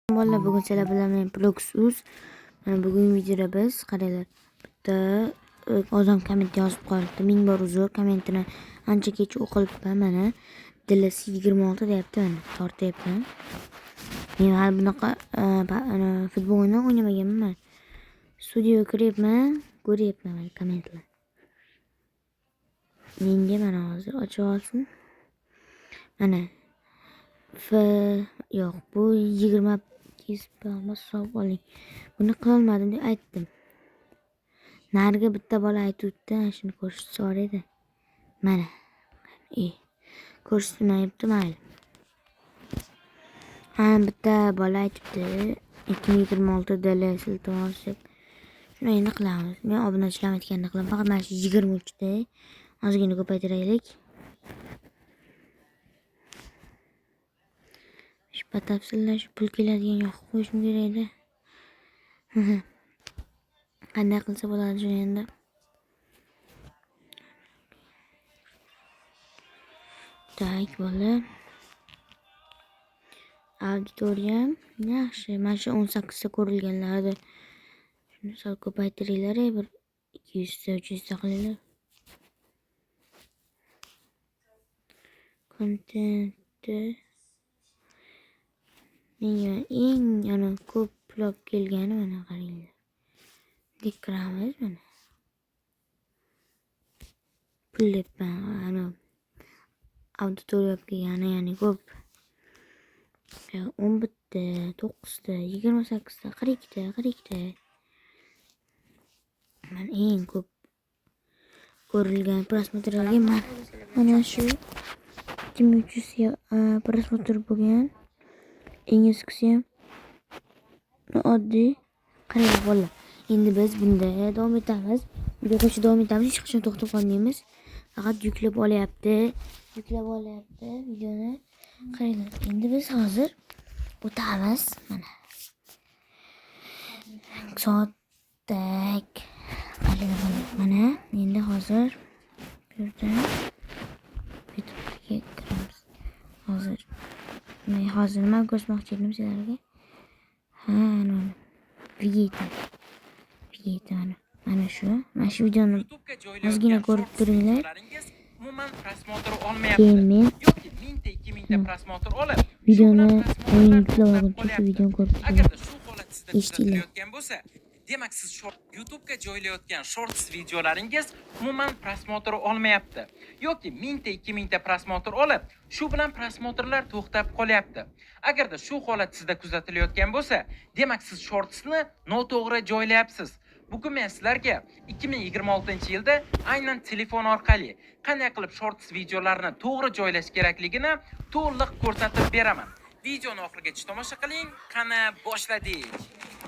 Bolalar, bugun sizlar bilan men Blox.uz. Mana bugungi videoda biz, qaranglar, bitta odam komment yozib qo'yibdi. Ming bor uzr, kommentini ancha kech o'qilibman mana. DLC 26 deyapti mana, tortyapman. Men hali bunaqa futbol o'yini o'ynamaganman. Studiyaga kiryapman, ko'ryapman mana kommentlar. Menga mana hozir ochib olsin. Mana F yo'q, bu 20 kesib hisob oling. Buni qilolmadim deb aytdim. Narigi bitta bola aytuvdi, shuni ko'rsatsa edi. Mana. Ko'rsatmayapti, mayli. Ha, bitta bola aytibdi, 2026 DLC iltimos deb. Shuni endi qilamiz. Men obunachilar aytganini qilaman. Faqat mana shu 23 ta ozgina ko'paytiraylik. Shu batafsillar shu pul keladigan yoqib qo'yishim kerak edi. Qanday qilsa bo'ladi shuni endi? Tak, bola. Auditoriya yaxshi. Mana shu 18 ta ko'rilganlarni shuni sal ko'paytiringlar, bir 200 ta, 300 ta qilinglar. Kontentni menga eng ana ko'p pul olib kelgani mana qaranglar. Bunday kiramiz mana. Pul debman, ana auditoriya olib kelgani, ya'ni ko'p. 11 ta, 9 ta, 28 ta, 42 ta, 42 ta. Mana eng ko'p ko'rilgan просмотр larga mana shu 2300 просмотр bo'lgan. Eng eskisi ham oddiy. Qaranglar bolalar. Endi biz bunda davom etamiz. Video qo'shib davom etamiz. Hech qachon to'xtab qolmaymiz. Faqat yuklab olyapti. Yuklab olyapti videoni. Qaranglar. Endi biz hozir o'tamiz. Mana. Soat tak. Qaranglar bolalar. Mana endi hozir bu yerdan YouTube'ga kiramiz. Hozir men hozir nima ko'rsatmoqchi edim sizlarga? Ha, mana Vegeta. Vegeta mana. Mana shu. Mana shu videoni YouTube'ga joylayotgan ozgina ko'rib shorts turinglar. videolaringiz umuman просмотр olmayapti. Keyin men Yoki mingta, 2000 ta просмотр olib, shu videoni bilan просмотр lar o'yin yuklab to'xtab olguncha shu qolyapti. videoni ko'rib turinglar. Agarda shu holat sizda Eshitinglar. kuzatilayotgan bo'lsa, demak siz YouTube'ga joylayotgan shorts videolaringiz umuman просмотр olmayapti. Yoki mingta, 2000 ta просмотр olib, shu bilan просмотр lar to'xtab qolyapti. Agarda shu holat sizda kuzatilayotgan bo'lsa, demak siz shortsni noto'g'ri joylayapsiz. Bugun men sizlarga 2026-yilda aynan telefon orqali qanday qilib shorts videolarini to'g'ri joylash kerakligini to'liq ko'rsatib beraman. Videoni oxirigacha tomosha qiling. Qani boshladik.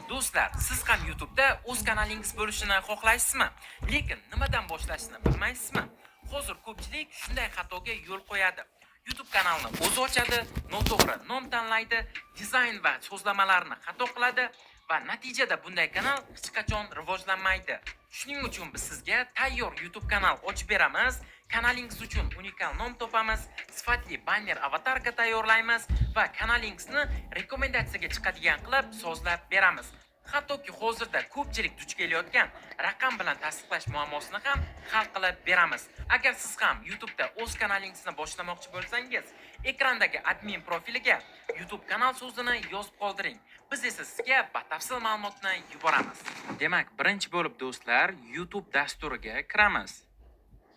Do'stlar, siz ham YouTube'da o'z kanalingiz bo'lishini xohlaysizmi? Lekin nimadan boshlashni bilmaysizmi? Hozir ko'pchilik shunday xatoga yo'l qo'yadi. YouTube kanalini o'zi ochadi, noto'g'ri nom tanlaydi, dizayn va so'zlamalarni xato qiladi va natijada bunday kanal hech qachon rivojlanmaydi. Shuning uchun biz sizga tayyor YouTube kanal ochib beramiz. Kanalingiz uchun unikal nom topamiz, sifatli banner avatarka tayyorlaymiz va kanalingizni rekomendatsiyaga chiqadigan qilib sozlab beramiz. Hattoki hozirda ko'pchilik duch kelayotgan raqam bilan tasdiqlash muammosini ham hal qilib beramiz. Agar siz ham YouTube'da o'z kanalingizni boshlamoqchi bo'lsangiz, ekrandagi admin profiliga YouTube kanal so'zini yozib qoldiring. Biz esa sizga batafsil ma'lumotni yuboramiz. Demak, birinchi bo'lib do'stlar, YouTube dasturiga kiramiz.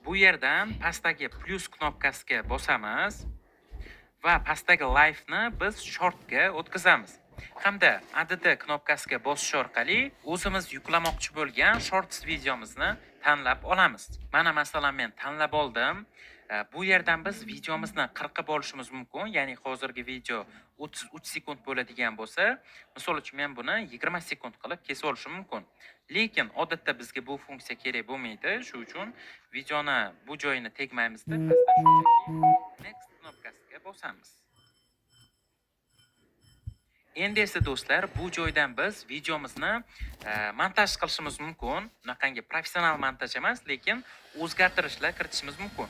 Bu yerdan pastdagi plus knopkasiga bosamiz va pastdagi live-ni biz shortga o'tkazamiz. Hamda add knopkasiga bosish orqali o'zimiz yuklamoqchi bo'lgan shorts videomizni tanlab olamiz. Mana masalan men tanlab oldim. Bu yerdan biz videomizni qirqib olishimiz mumkin. Ya'ni hozirgi video 33 sekund bo'ladigan bo'lsa, misol uchun men buni 20 sekund qilib kesib olishim mumkin. Lekin odatda bizga bu funksiya kerak bo'lmaydi. Shu uchun videoni bu joyini tegmaymizda, pastdan shunchaki next knopkasiga bosamiz. Endi esa do'stlar, bu joydan biz videomizni montaj qilishimiz mumkin. Unaqangi professional montaj emas, lekin o'zgartirishlar kiritishimiz mumkin.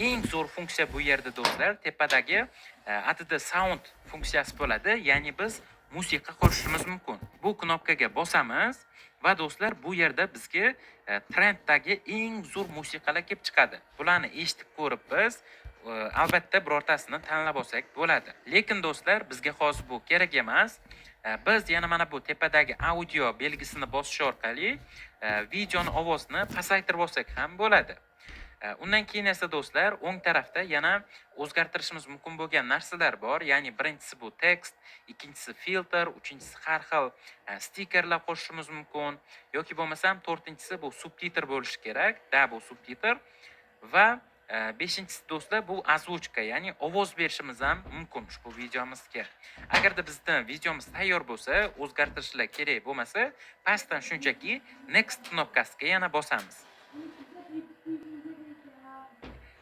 Eng zo'r funksiya bu yerda do'stlar, tepadagi add sound funksiyasi bo'ladi. Ya'ni biz Musiqa qo'shishimiz mumkin. Bu knopkaga bosamiz va do'stlar, bu yerda bizga trenddagi eng zo'r musiqalar kelib chiqadi. Bularni eshitib ko'rib biz albatta birortasini tanlab olsak bo'ladi. Lekin do'stlar, bizga hozir bu kerak emas. Biz yana mana bu tepadagi audio belgisini bosish orqali videoni ovozini pasaytirib olsak ham bo'ladi. Undan keyin esa do'stlar, o'ng tarafda yana o'zgartirishimiz mumkin bo'lgan narsalar bor. Ya'ni birinchisi bu tekst, ikkinchisi filtr, uchinchisi har xil stikerlar qo'shishimiz mumkin yoki bo'lmasam to'rtinchisi bu subtitr bo'lishi kerak. Да, bu subtitr va beshinchisi do'stlar, bu озвучка, ya'ni ovoz berishimiz ham mumkin ushbu videomizga. Agarda bizni videomiz tayyor bo'lsa, o'zgartirishlar kerak bo'lmasa, pastdan shunchaki next knopkasiga yana bosamiz.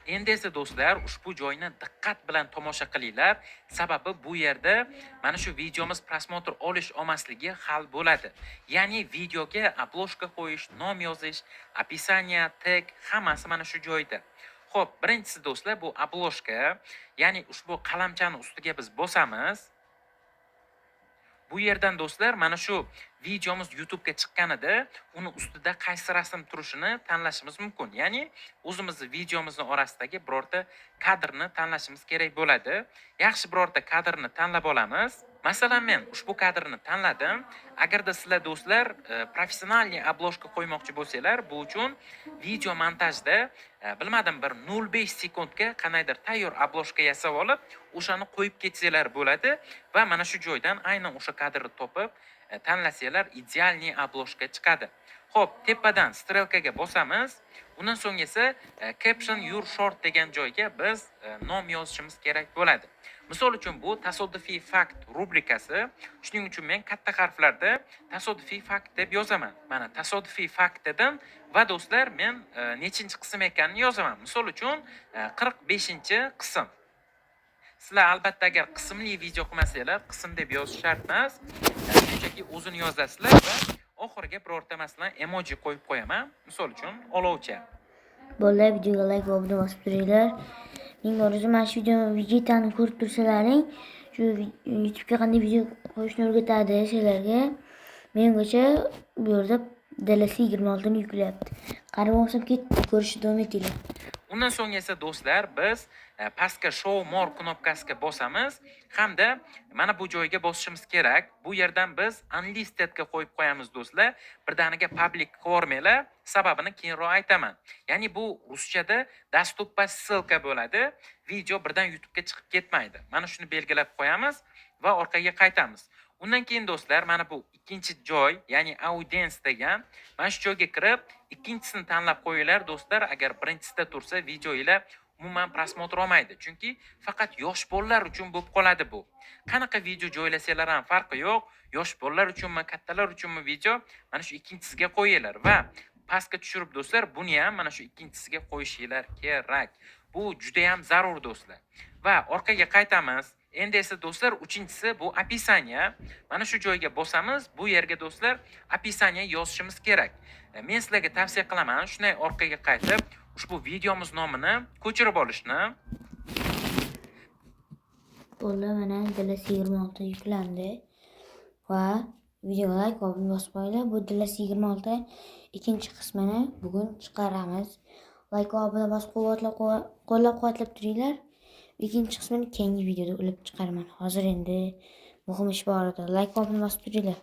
Endi esa do'stlar, ushbu joyni diqqat bilan tomosha qilinglar. Sababi bu yerda mana shu videomiz просмотр olish olmasligi hal bo'ladi. Ya'ni videoga обложка qo'yish, nom yozish, описание, tag, hammasi mana shu joyda. Xo'p, birinchisi do'stlar, bu обложка, ya'ni ushbu qalamchani ustiga biz bosamiz. Bu yerdan do'stlar, mana shu videomiz YouTube'ga chiqqanida uni ustida qaysi rasm turishini tanlashimiz mumkin. Ya'ni o'zimizni videomizni orasidagi birorta kadrni tanlashimiz kerak bo'ladi. Yaxshi birorta kadrni tanlab olamiz. Masalan, men ushbu kadrni tanladim. Agarda sizlar do'stlar профессиональный обложка qo'ymoqchi bo'lsanglar, bu uchun video montajda bilmadim, bir 0,5 sekundga qandaydir tayyor обложка yasab olib, o'shani qo'yib ketsanglar bo'ladi va mana shu joydan aynan o'sha kadrni topib tanlasanglar, идеальный обложка chiqadi. Xo'p, tepadan strelkaga bosamiz. Undan so'ng esa caption your short degan joyga biz nom yozishimiz kerak bo'ladi. Misol uchun, bu tasodifiy fakt rubrikasi. Shuning uchun men katta harflarda tasodifiy fakt deb yozaman. Mana, tasodifiy fakt dedim va do'stlar, men nechinchi qism ekanini yozaman. Misol uchun, 45-qism. Sizlar albatta agar qismli video qilmasanglar, qism deb yozish shart emas. Shunchaki o'zini yozasizlar va oxiriga birorta, masalan, emoji qo'yib qo'yaman. Misol uchun, olovcha. Bolalar, videoga like va obuna bosib turinglar. Ming bor uzr, mana shu videoni Vegetani ko'rib tursalaring, shu YouTube'ga qanday video qo'yishni o'rgatadi sizlarga. Mengacha bu yerda DLS 26 ni yuklayapti. Qarab olsam ketdi, ko'rishni davom etinglar. Undan so'ng esa do'stlar, biz pastga show more knopkasiga bosamiz hamda mana bu joyga bosishimiz kerak. Bu yerdan biz unlistedga qo'yib qo'yamiz do'stlar. Birdaniga public qilib, sababini keyinroq aytaman. Ya'ni bu ruschada доступ по ссылка bo'ladi. Video birdan YouTube'ga chiqib ketmaydi. Mana shuni belgilab qo'yamiz va orqaga qaytamiz. Undan keyin do'stlar, mana bu ikkinchi joy, ya'ni audience degan, mana shu joyga kirib, ikkinchisini tanlab qo'yinglar do'stlar. Agar birinchisida tursa, video ila umuman просмотр olmaydi. Chunki faqat yosh bolalar uchun bo'lib qoladi bu. Qanaqa video joylasanglar ham farqi yo'q. Yosh bolalar uchunmi, kattalar uchunmi video, mana shu ikkinchisiga qo'yinglar va pastga tushirib do'stlar, buni ham mana shu ikkinchisiga qo'yishinglar kerak. Bu juda ham zarur do'stlar. Va orqaga qaytamiz. Endi esa do'stlar, uchinchisi bu описание. Mana shu joyga bosamiz. Bu yerga do'stlar, описание yozishimiz kerak. Men sizlarga tavsiya qilaman, shunday orqaga qaytib, ushbu videomiz nomini ko'chirib olishni. Bo'ldi, mana DLS 26 yuklandi va videoga like va obuna bosib qo'yinglar. Bu DLS 26 ikkinchi qismini bugun chiqaramiz. Like va obuna bosib qo'llab-quvvatlab turinglar. Ikkinchi qismini keyingi videoda ulab chiqaraman. Hozir endi muhim ish bor edi. Like va obuna bosib turinglar.